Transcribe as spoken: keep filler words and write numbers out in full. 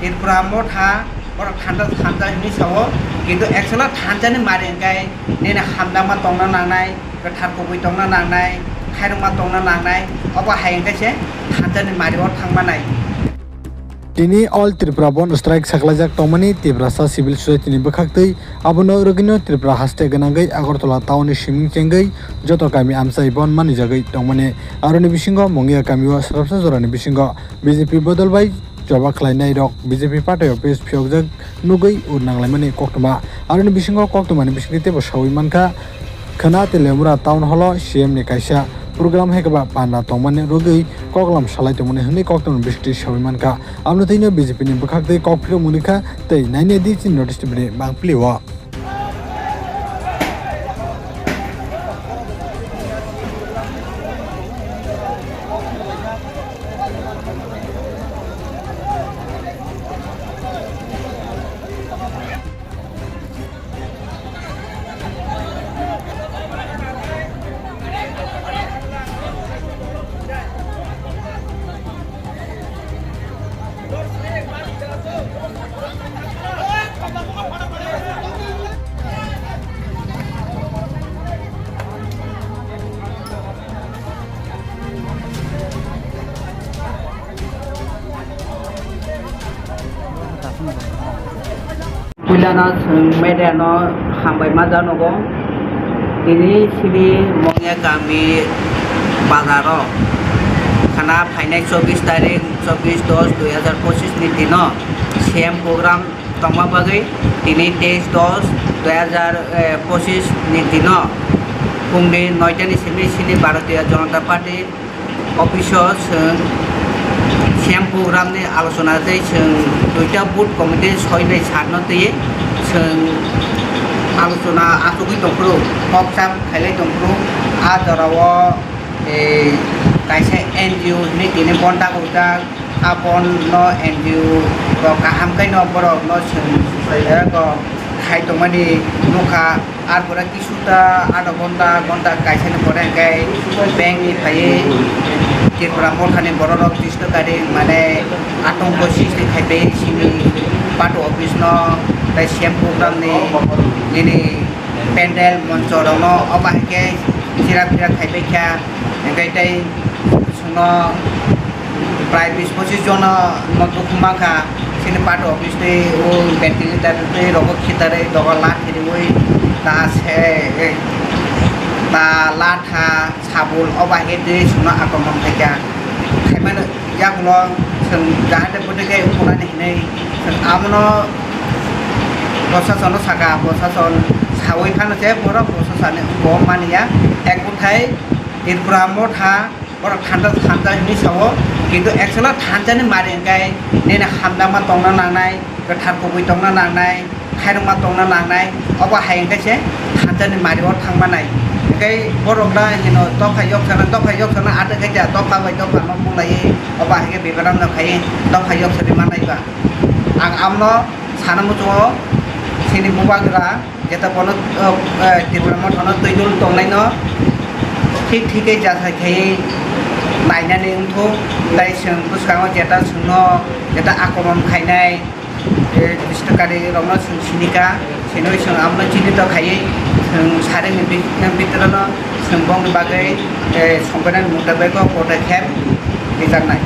Tripura Motha, borok thansa, thansa hinwi sao, kintu actual o thansa ni mari hwnkhe nini hamjakma tongna nangnai, kwthar kubui tongna nangnai, khairokma tongna nangnai, obo hai hwnkhe se thansa ni mari o thangmanai. Tini All Tripura Bandh Strike saklaijak tongmani Tiprasa Civil Society ni bwkhaktwi, abono rwgwino Tripura haste gwnangwi Agartala town ni siming chengwi joto kami amchai bandh manwijagwi tongmani. Aroni bisingo Mongia kamio swrapsa jorani bisingo B J P bodol bai choba khlainairok B J P party office phiyokjak nugwi ur nanglaimani koktwma. Aroni bisingo koktwmani bisingtwi teibo sawi mankha, khwna Teliamura Town Hall o C M ni kaisa program hai khe ba panda tongmani rwgwi koklam salai tongmani hwnwi koktwmani bisingtwi sawi mankha. Aboni twino B J P ni bwkhaktwi kok philokmung rikha tei naina di chini notice tubini bangpili o. Puilano chwng media no hambai ma janogo. Tini sini Mongya kami bazaro khana phainai chobbish tarik, chobbish dos dui hazar pochis ni dino C M program tongma bagwi tini teis dos dui hazar pochis ni dino phungni noita ni simi sini Bharatiya Janata Party office o chwng C M program ni alochona tei chwng duita booth committee soi bai sat no twi chwng alochona achugwi tongphuru, kok chap khailai tongphuru. A jora o, eh, kaisa N G O hinwi tini bonta gojak. A bon no N G O rok kaham khe no borok no chwng, eh, bo khai tongmani nukha. Ar pore kisuta adha ghonta, ghonta kaisa ni pore hwnkhe bank ni phaiwi Tripura Motha ni borok rok tris taka ri mane atongko sristi khaiwi simi party office no tei C M program ni nini pandal moncho rok no obo hai khe chira pira khaiwi kha hwnkhe tei chwngno prai bis pochis jono no tukhum mankha. Chini party office tei o ventilator tei rogo khitarwi doga la khiriwi ta se, ta latha sabul obo hai khe twi chwngno akromon khaikha. Khaimano yagulo chwng jahate bwtwi khe uphunani hinwi chwng abono prosasono sakha, prosason sawi phano se borok prosasani bo maniya. Ek bwthai Tripura Motha borok thansa thansa hinwi sao, kintu actual o thansa ni mari hwnkhe nini hamjakma tongna nangnai, kwthar kubui tongna nangnai, khairokma tongna nangnai, obo hai hwnkhe se thansa ni mari o thangmanai. Hwnkhe borok da hino dopha yoksana, dopha yoksana atwk khe ja dopha bai dopha no bulaiwi obo hai khe bibaran no khai dopha yoksani manai ba. Ang amno sana muchungo chini bubagra jeta bono, o, eh, Tripura Motha no twi dul tongnai no thik thik khe jasai khai nainani wngthok, tai chwng bwskango jeta chwngno jeta akromon khainai, eh, dustukari rokno chwng sinika, sinoi chwng amno chinito khaiwi chwng sareni bi-, bitorano chwng bongni bagwi, eh, songkhe nani mutabeko podokkhep rijaknai.